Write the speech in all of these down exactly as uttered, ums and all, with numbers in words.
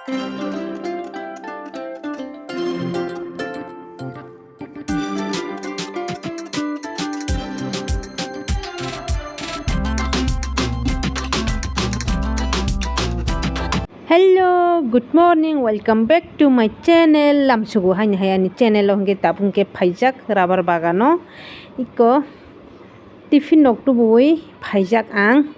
Hello, good morning, welcome back to my channel. Lamsugo haini hai ani channel o hwnkhe tabuk hwnkhe phaijak rubber bagano. Iko tiffin rok tubuwi phaijak ang.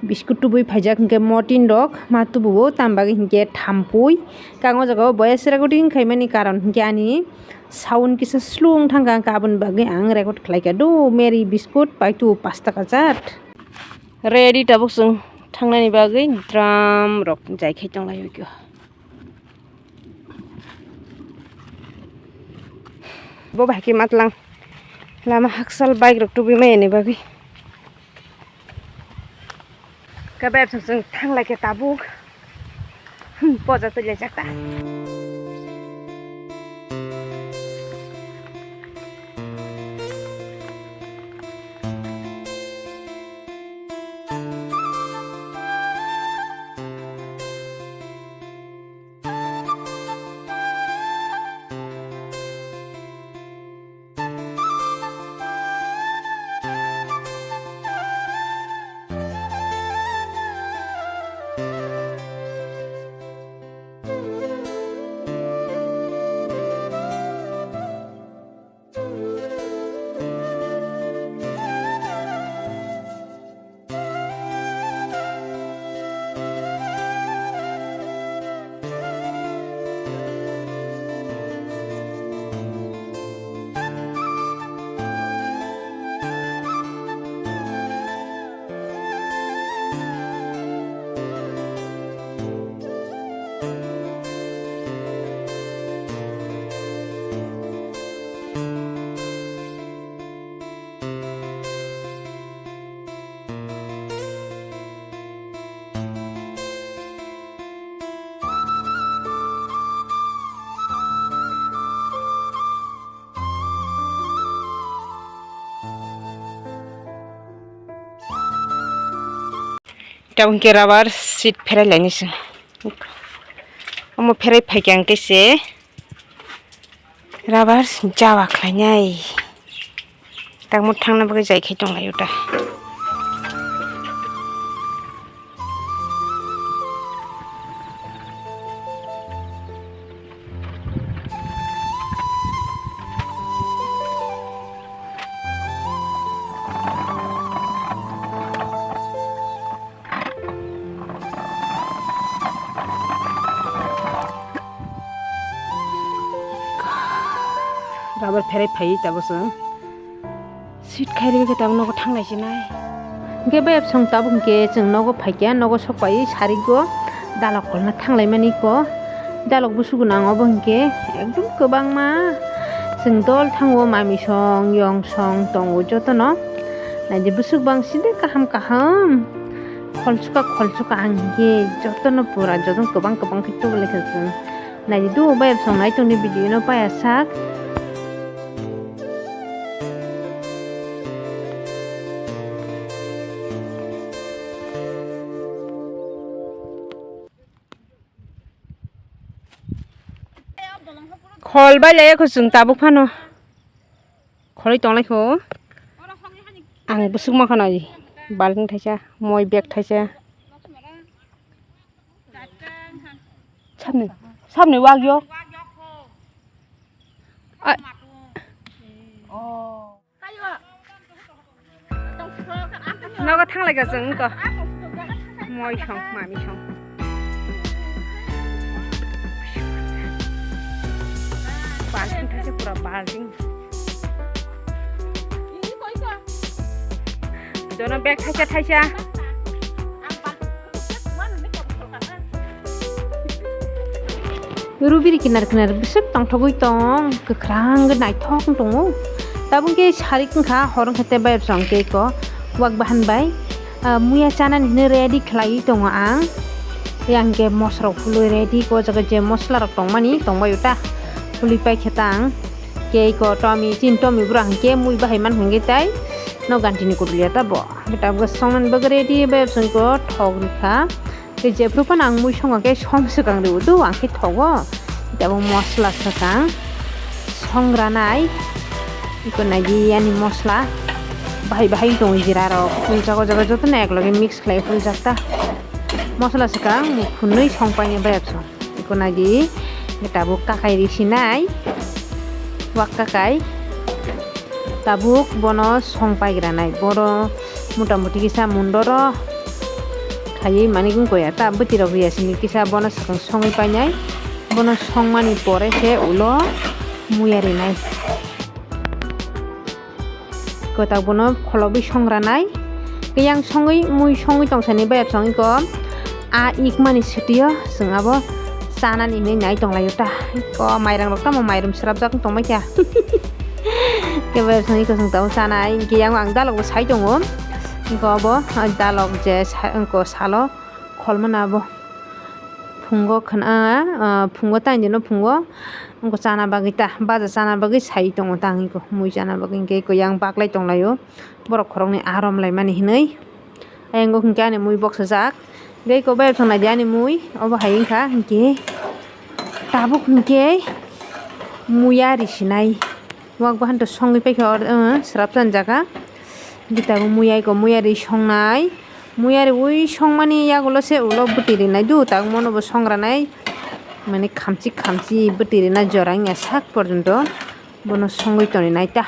Biscuit tubui phaijak hwnkhe motin rok ma tubuo, tam bagwi hwnkhe thampui. Kang o jaga o boya sera recording khaimani karon hwnkhe ani sound kisa slow wng thangkha, hwnkhe aboni bagwi ang record khlaikha do Mary biscuit pai tubu pash taka chat. Ready tabuk chwng thangnani bagwi drum rok jai khai tonglaio. Bo bai khe matlang lama haksal bike rok tubui maya ni bagwi. Khe bai chwng chwng thanglai khe tabuk. Hmm, poja twi lai jak ta. Tabuk hwnkhe rubber seed pherai lainai chwng. Omo pherai phaikha hwnkhe se rubber jawa khlainai. Tangmo thangna bagwi jai khai tonglaio ta. Rubber pherai phaiwi tabuk chwng. Seat khai rwgwi khe tabuk nogo thanglai sinai. Hwnkhe bayap song tabuk hwnkhe chwng nogo phaikha, nogo sok pai sarigo dalok kolna thanglai mani ko. Dalok busugo nang obo hwnkhe ekdom kwbangma chwng dol thango, mami song, yong song tongo jotono. Naidi busuk bang side kaham kaham. Kholchuka kholchuka ang hwnkhe jotono pura jotono kwbang kwbang khe tubulaikha chwng. Naidi do bayap song nai tongdi video no paya sak. Khol bai lai kho chwng tabuk phano. Kholoi tonglai kho. Ang busuk ma khana balting thaisa, moi bag thaisa. Sabni, sabni wagyo. A- Nogo thanglai ka chwng ko. Moi song, mami song. Balting thaisa pura balting. Jono bag thaisa thaisa. Rubiri kinar kinar bwswk tongthogwi tong, kwkhwrang naithok wng tongo. Tabuk khe sarik wngkha, hor wngkha tei bayap song khe ko wak bahan bai, ah, muya chanani hwnwi ready khlaiwi tongo ang. Yang khe mosrok phulwi ready, ko jaga je mosla rok tongmani tongbai uta phulwi paikhe ta ang. Kei ko tomi, chin tomi bwrang hwnkhe mui bahai man hwnkhe tai no gantini kudulia ta bo. Tabuk songnani bagwi ready bai absong ko thok rikha. Tei jephru phano ang mui songo khe som swkang rw do, ang khe thogo. Tabuk mosla swkang songranai. Iko naidi yani mosla bahai bahai tongo, jira rok phuljak, o jaga jotono ekloge mix khlai phuljak ta. Mosla swkang mukhunwi songpaini bayapsong. Iko naidi tabuk kakai risinai, wak kakai. Tabuk bono song paigranai, boro mota moti kisa mundoro khaiwi manik wngkha ya, ta bwtwi rok ya sini kisa bono swkang songwi painai, bono songmani pore se ulo muya rinai. Kwtak bono kholobwi songranai, yang songwi mui songwi tongsani bayapsong iko. A ikmani sitio chwng abo chanani hinwi nai tonglaio ta. Ko mairang rok tamo mairum swrapjak wng tongmai kha. Kebo songwi kwchwng tabuk chanai, hwnkhe yang ang dalok bo sai tongo. Hwnkhe obo dalok je sa-, wngkha salo kholmani abo phungo khna, ah, phungo taini dino phungo wngkha chana bagwi ta, baja chana bagwi sai tongo ta hwnkhe mui chana bagwi hwnkhe yang baklai tonglaio. Borok khoroknwi aa romlaimani hinwi. Ayang o hwnkhe ani mui boksajak. Tei eko bayapsong naidi ani mui. Obo hai wngkha hinkhe tabuk hinkhe muya risinai. Wak bahan to songwi paikha or, uh, srapsa ni jaga. Hinkhe tabuk muya eko muya ri songnai. Muya riwi songmani yagulo se ulo bwtwi rinai do, tabuk mono bo songranai. Mane khamchi khamchi bwtwi rina jora wngya sak porjonto. Bono songwi toni nai ta.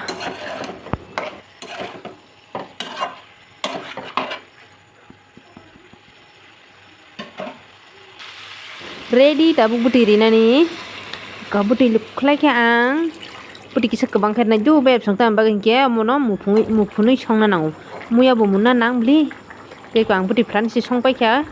Ready tabuk bwtwi rinani. Ka bwtwi lukhlai khe ang. Bwtwi kisa kwbang khe nai do, bayapsong tamo bagwi hinkhe omono muphungwi, muphunwi songna nango. Muya bo munna nang bwli. Tei ko ang bwtwi phrani se song paikha.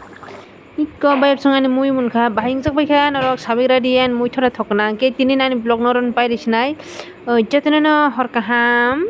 Iko bayapsong ani mui munkha, bahai wngjak baikha norok sabik ready ani mui thora thokna. Hwnkhe tini ani vlog norok pai risinai. Jotono no hor kaham.